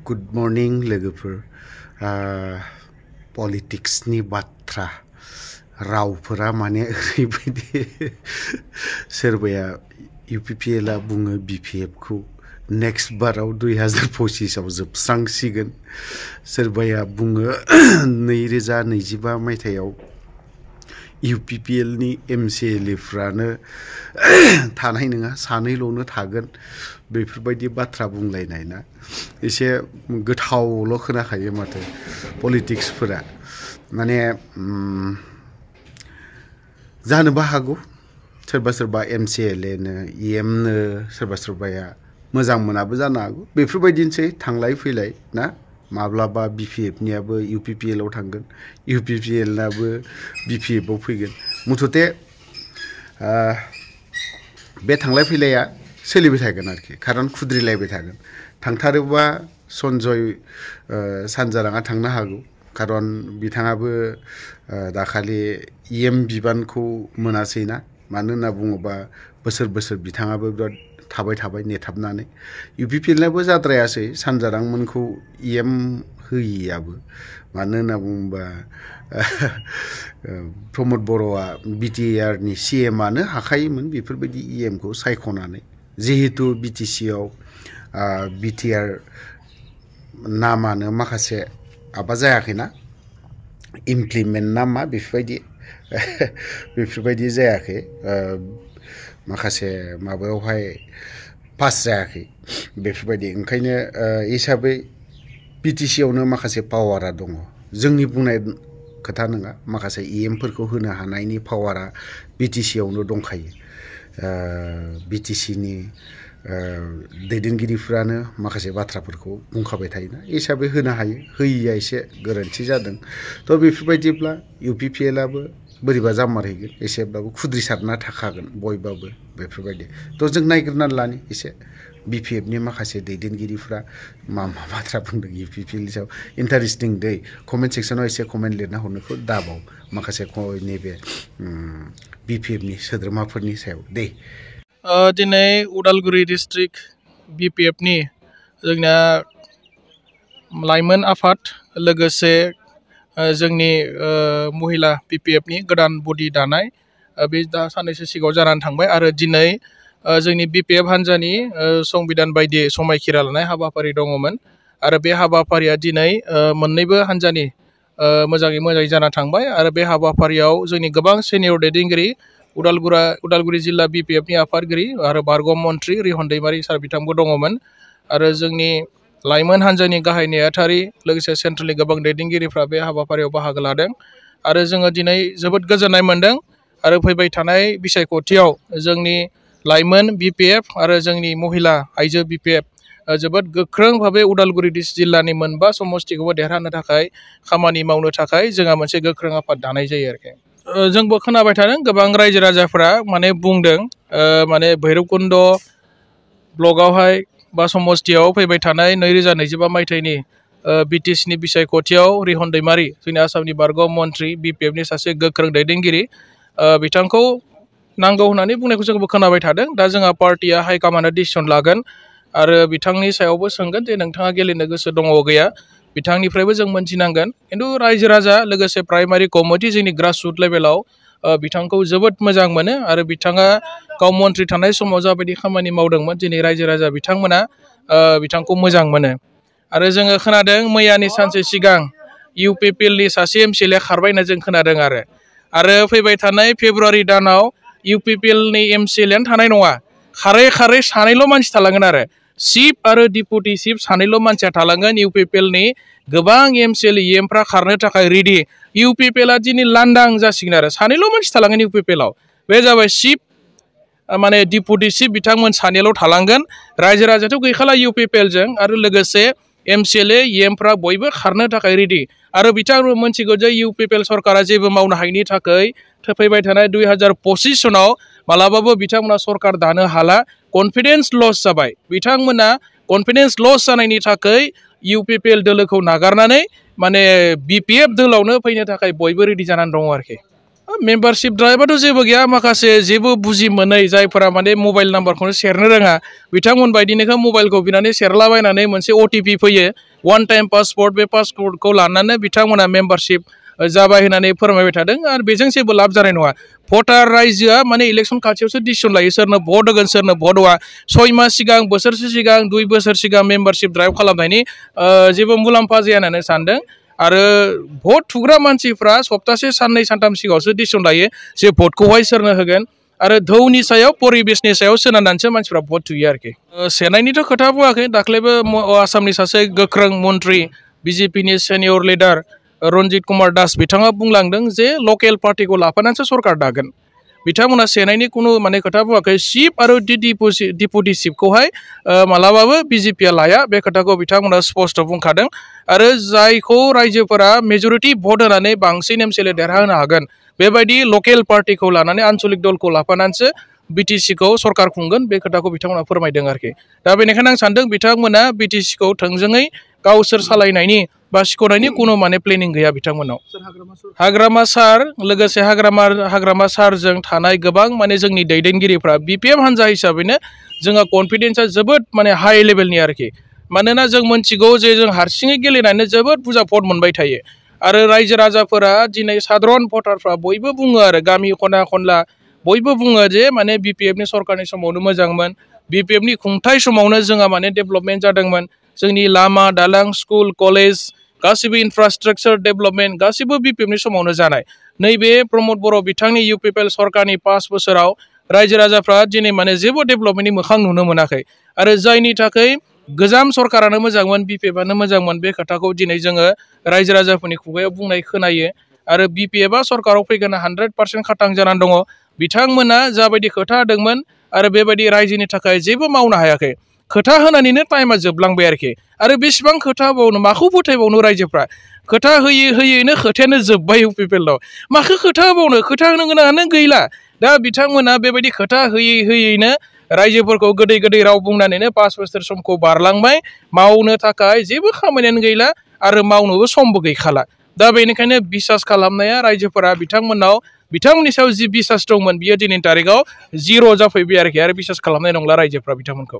good morning लोगोफोर पलिटिक्सनि बाथ्रा रावफोरा माने ओरैबायदि सोरबाया इउपिपिएलआ बुङो बिपिएफखौ नेक्स्ट बाराव 2025 आव जोबस्रांसिगोन सोरबाया बुङो 2025 मायथाइयाव इउपिपिएलनि एमसिएलएफ्रानो थानाय नङा सानैल'नो थागोन बेफोरबायदि बाथ्रा बुंलायनाय ना एसे गोथावल' खोनाखायो माथो पलिटिक्सफोरा माने जानोबो हागौ सोरबा सोरबा एमसिएलएनो इएमनो सोरबा सोरबाया मोजां मोनाबो जानो हागौ बेफोरबायदिनोसै थांलाय फैलाय ना माब्लाबा बिपिएफनियाबो इउपिपिएलआव थांगोन इउपिपिएलनाबो बिपिएफआव फैगोन मुथते बे थांलाय फैलाया सोलिबाय थागोन आरोखि खारन खुद्रिलायबाय थागोन थांथारोबा सन्जय सानजाराङा थांनो हागौ खारन बिथाङाबो दाखालि इएम बिबानखौ मोनासैना मानो होनना बुङोबा बोसोर बोसोर बिथाङाबो बिराद थाबाय नेथाबनानै इउपिपिएलनाबो जाद्रायासै सानजारांमोनखौ इएम होयियाबो मानो होनना बुङोबा प्रमद बर'आ बिटिआरनि सिएमआनो हाखायोमोन बेफोरबायदि इएमखौ सायख'नानै जिहेतु बिटिसिआव बिटिआर नामानो माखासे माबा जायाखैना इमप्लिमेन्ट ना मा बेफोरबायदि जायाखै माखासे माबायावहाय पास जायाखै बेफोरबायदि ओंखायनो हिसाबै बिटिसिआवनो माखासे पावारा दङ जोंनि बुंनाय खोथा नङा माखासे इएमफोरखौ होनो हानायनि पावारा बिटिसिआवनो दंखायो बिटिसिनि दैदेनगिरिफ्रानो माखासे बाथ्राफोरखौ बुंखाबाय थायोना हिसाबै होनो हायो होयिया एसे गोरोन्थि जादों थ' बेफोरबायदिब्ला इउपिपिएलआबो बोरैबा जामारहैगोन एसेब्लाबो खुद्रिसारना थाखागोन बयबाबो बेफोरबायदि थ' जों नायग्रोनानै लानि एसे बिपिएफनि माखासे दैदेनगिरिफ्रा मा बाथ्रा बुंदों इउपिपिएलनि सायाव इन्टारेस्टिं दै कमेन्ट सेक्सनाव एसे कमेन्ट लिरना हरनोखौ दाबाव माखासे नैबे बिपिएफनि सोद्रोमाफोरनि सायाव दै दिनै उदालगुरि डिस्ट्रिक्ट बिपिएफनि जोंना लाइमोन आफाद लोगोसे जोंनि महिला बिपिएफनि गोदान बडि दानाय बे दा साननैसो सिगाङाव जानानै थांबाय आरो दिनै जोंनि बिपिएफ हान्जानि संबिधान बायदि समायखिरा लानाय हाबाफारि दङमोन आरो बे हाबाफारिया दिनै मोननैबो हान्जानि मोजाङै जाना थांबाय आरो बे हाबाफारियाव जोंनि गोबां सिनियर दैदेनगिरि उदालगुरि जिल्ला बिपिएफनि आफादगिरि आरो बारग' मन्थ्रि रिहन दैमारि सार बिथांबो दङमोन आरो जोंनि लाइमोन हान्जानि गाहाय नेहाथारि लोगोसे सेन्ट्रेलनि गोबां दैदेनगिरिफ्रा बे हाबाफारियाव बाहागो लादों आरो जोङो दिनै जोबोद गोजोननाय मोन्दों आरो फैबाय थानाय बिसायख'थियाव जोंनि लाइमोन बिपिएफ आरो जोंनि महिला आइजो बिपिएफ जोबोद गोख्रों भाबै उदालगुरि जिल्लानि मोनबा समस्तिखौबो देरहानो थाखाय खामानि मावनो थाखाय जोंहा मोनसे गोख्रों आफाद दानाय जायो आरोखि जोंबो खोनाबाय थादों गोबां रायजो राजाफ्रा माने बुंदों माने भैरबकुन्द ब्लकआवहाय बा समस्तियाव फैबाय थानाय 2025 मायथाइनि बिटिसिनि बिसायख'थियाव रिहन दैमारि जोंनि आसामनि बारग' मन्थ्रि बिपिएफनि सासे गोख्रों दैदेनगिरि बिथांखौ नांगौ होननानै बुंनायखौ जोंबो खोनाबाय थादों दा जोंहा पार्टिया हाइकामान्डआ डिसिसन लागोन आरो बिथांनि सायावबो सोंगोन जे नोंथाङा गेलेनो गोसो दङ गैया बिथांनिफ्रायबो जों मोनथिनांगोन खिन्थु रायजो राजा लोगोसे प्राइमारि कमिटि जोंनि ग्रासरुट लेभेलाव बिथांखौ जोबोद मोजां मोनो आरो बिथाङा गाव मन्थ्रि थानाय समाव जाबायदि खामानि मावदोंमोन दिनै रायजो राजा बिथांमोना बिथांखौ मोजां मोनो आरो जोङो खोनादों मैयानि सानसे सिगां इउपिपिएलनि सासे एमसिएलए खारबाय होनना जों खोनादों आरो फैबाय थानाय फेब्रुवारि दानाव इउपिपिएलनि एमसिएलएआनो थानाय नङा खारै सानैल' मानसि थालांगोन आरो चिफ आरो डिपुटि चिफ सानैल' मानसिया थालांगोन इउपिपिएलनि गोबां एमसिएल इएमफ्रा खारनो थाखाय रेडि इउपिपिएलआ दिनै लांदां जासिगोन आरो सानैल' मानसि थालांगोन इउपिपिएलआव बे जाबाय चिफ माने डिपुटि चिफ बिथांमोन सानैल' थालांगोन रायजो राजायाथ' गैखाला इउपिपिएलजों आरो लोगोसे एमसिएलए इएमफ्रा बयबो खारनो थाखाय रेडि आरो बिथांमोन मोनथिगौ जे इउपिपिएल सरकारा जेबो मावनो हायैनि थाखाय फैबाय थानाय 2025 सनाव मालाबाबो बिथांमोना सरकार दानो हाला कनफिडेन्स लस जाबाय बिथांमोना कनफिडेन्स लस जानायनि थाखाय इउपिपिएल दोलोखौ नागारनानै माने बिपिएफ दोलावनो फैनो थाखाय बयबो रेडि जानानै दङ आरोखि मेम्बारशिप ड्राइभआथ' जेबो गैया माखासे जेबो बुजि मोनै जायफोरा माने मबाइल नाम्बारखौनो सेरनो रोङा बिथांमोन बायदिनोखौ मबाइलखौ बिनानै सेरलाबायनानै मोनसे OTP फैयो वान टाइम पासवर्ड बे पासवर्डखौ लानानै बिथांमोना मेम्बारशिप जाबाय होननानै फोरमायबाय थादों आरो बेजों जेबो लाब जानाय नङा भटार रायजोआ माने इलेक्सन खाथियावसो डिसिसन लायो सोरनो भट होगोन सोरनो भट होआ 6 मास सिगां बोसोरसे सिगां 2 बोसोर सिगां मेम्बारशिप ड्राइभ खालामनायनि जेबो मुलाम्फा जाया होननानै सानदों आरो भट थुग्रा मानसिफ्रा सप्तासे साननै सानथाम सिगाङावसो डिसिसन लायो जे भटखौहाय सोरनो होगोन आरो धौनि सायाव परिबेसनि सायाव सोनारनानैसो मानसिफ्रा भट थुयो आरोखि सेनायनिथ' खोथा बुङाखै दाख्लैबो आसामनि सासे गोख्रों मन्त्रि BJPनि सेनियर लिडार रन्जित कुमार दास बिथाङा बुंलांदों जे लकेल पार्टिखौ लाफानानैसो सरकार दागोन बिथांमोना सेनायनि खुनु माने खोथा बुङाखै चिफ आरो डिपुटि चिफखौहाय मालाबाबो BJPआ लाया बे खोथाखौ बिथांमोना स्पष्ट बुंखादों आरो जायखौ रायजोफोरा मेजरिटि भट होनानै बांसिन MCLA देरहाहोनो हागोन बेबायदि लकेल पार्टिखौ लानानै आन्चलिक दलखौ लाफानानैसो BTCखौ सरकार खुंगोन बे खोथाखौ बिथांमोना फोरमायदों आरोखि दा बेनिखायनो आं सानदों बिथांमोना BTCखौ थोंजोङै गावसोर सालायनायनि बा सिख'नायनि खुनु माने प्लेनिं गैया बिथांमोनाव हाग्रामा सार लोगोसे हाग्रामा सारजों थानाय गोबां माने जोंनि दैदेनगिरिफ्रा BPF हान्जा हिसाबैनो जोंहा कनफिडेन्सआ जोबोद माने हाई लेभेलनि आरोखि मानोना जों मोनथिगौ जे जों हारसिङै गेलेनानै जोबोद बुरजा भट मोनबाय थायो आरो रायजो राजाफोरा दिनै साधारन भटारफ्रा बयबो बुङो आरो गामि खना खनला बयबो बुङो जे माने BPFनि सरकारनि समावनो मोजांमोन BPFनि खुंथाय समावनो जोंहा माने डेभेलपमेन्ट जादोंमोन जोंनि लामा दालां स्कुल कलेज गासिबो इनफ्रास्ट्राक्चार डेभेलपमेन्ट गासिबो BPFनि समावनो जानाय नैबे प्रमद बर' बिथांनि UPPL सरकारनि 5 बोसोराव रायजो राजाफ्रा दिनै माने जेबो डेभेलपमेन्टनि मोखां नुनो मोनाखै आरो जायनि थाखाय गोजाम सरकारानो मोजांमोन BPFआनो मोजांमोन बे खोथाखौ दिनै जोङो रायजो राजाफोरनि खुगायाव बुंनाय खोनायो आरो BPFआ सरकाराव फैगोन 100% खाथां जानानै दङ बिथांमोना जाबायदि खोथा होदोंमोन आरो बेबायदि रायजोनि थाखाय जेबो मावनो हायाखै खोथा होनानैनो टाइमा जोबलांबाय आरोखि आरो बेसेबां खोथा होबावनो माखौ फोथायबावनो रायजोफ्रा खोथा होयैनो खोथायानो जोब्बाय UPPLआव माखौ खोथा होबावनो खोथा होनो गोनाङानो गैला दा बिथांमोना बेबायदि खोथा होयैनो रायजोफोरखौ गोदै राव बुंनानैनो 5 बोसोर समखौ बारलांबाय मावनो थाखाय जेबो खामानियानो गैला आरो मावनोबो समबो गैखाला दा बेनिखायनो बिसास खालामनाया रायजोफोरा बिथांमोननि सायाव जि बिसास दंमोन बियो दिनैनि तारिखाव 0 जाफैबाय आरोखि आरो बिसास खालामनाय नंला रायजोफ्रा बिथांमोनखौ